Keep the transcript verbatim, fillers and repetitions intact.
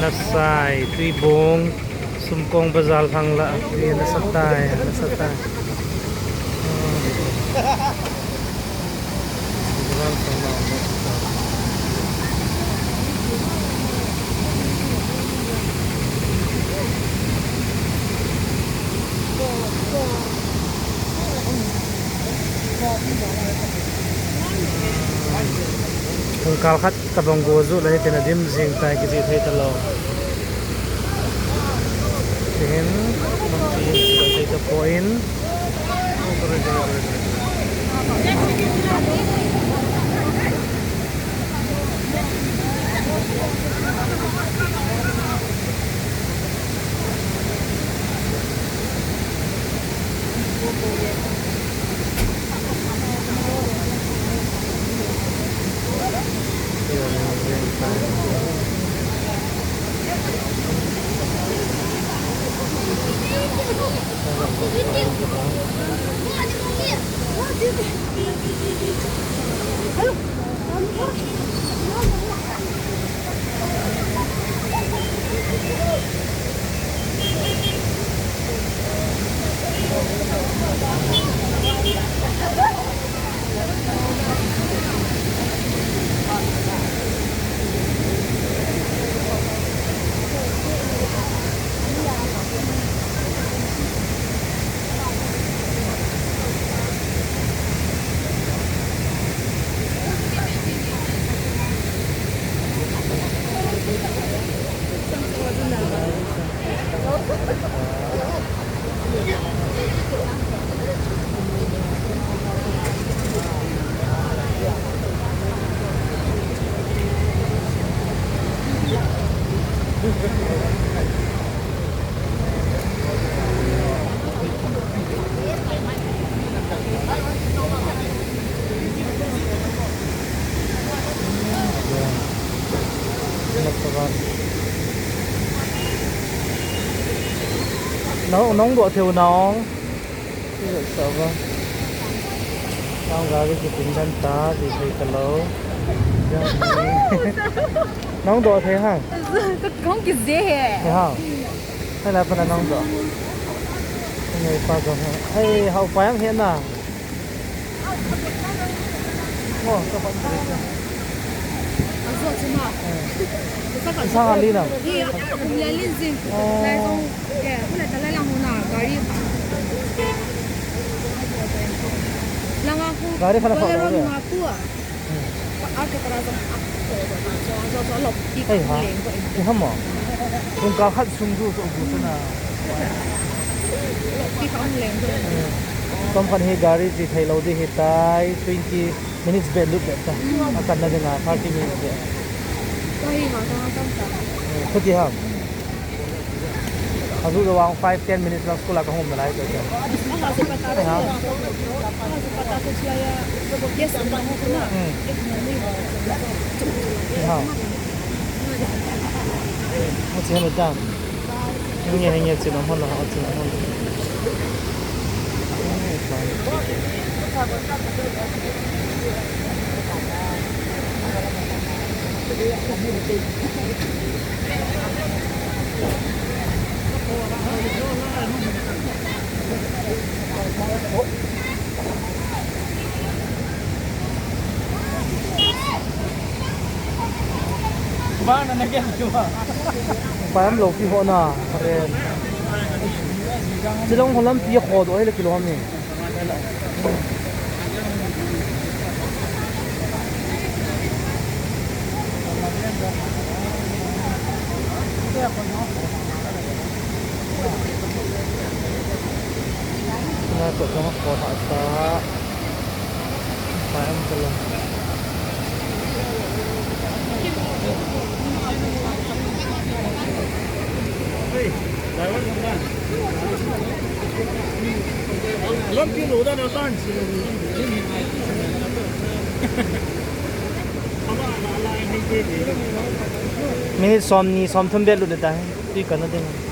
Nasai, Tuibong, Sumkong Bazar lhang la, eh, nasa tai, nasa tai. Kong kal khat. Tabang go ju le, hitin adim jing tai, kijih thei talou. Tihin, lampi thei tapon. Nong, nong doh thei u nong. Sa ba. Nong gari kitin dan ta, di thei talou. Nong doh thei hang. Kong kije he. He hang. Hai la pa na nong doh. Ngai pa doh he. Hai, hau pa yang he na. Oh, ka pa. Azo chuma. Isa hali na. Iya, kum ya lin zin. Oh. Lai zong, eh, kula talai lang hona, gari. Langa ku. Gari khala khala. Langa ku. Hmm. Hei ha. Ti hamo. Kong kal khat sung du, du, du na. Tom khat hi gari ji thei lou di hitai, twenty minutes beh lut beh ta. A kan na dinga thirty minutes beh. Khuti ha. Azu vang five, ten minutes lang school a kahung nalai to. Ha? Hmm. Ha. Achi hanu ta. Hinge, hinge, chin a hon, a chin a hon. Payam lo pi ho na, re. Silong ho lampi ho do hele kilo ham ni. Na ko ko ko ha ta. Payam ko lo. Hey, driver, come on. Minute som ni, som thum beh lut ta. Tui kana ding.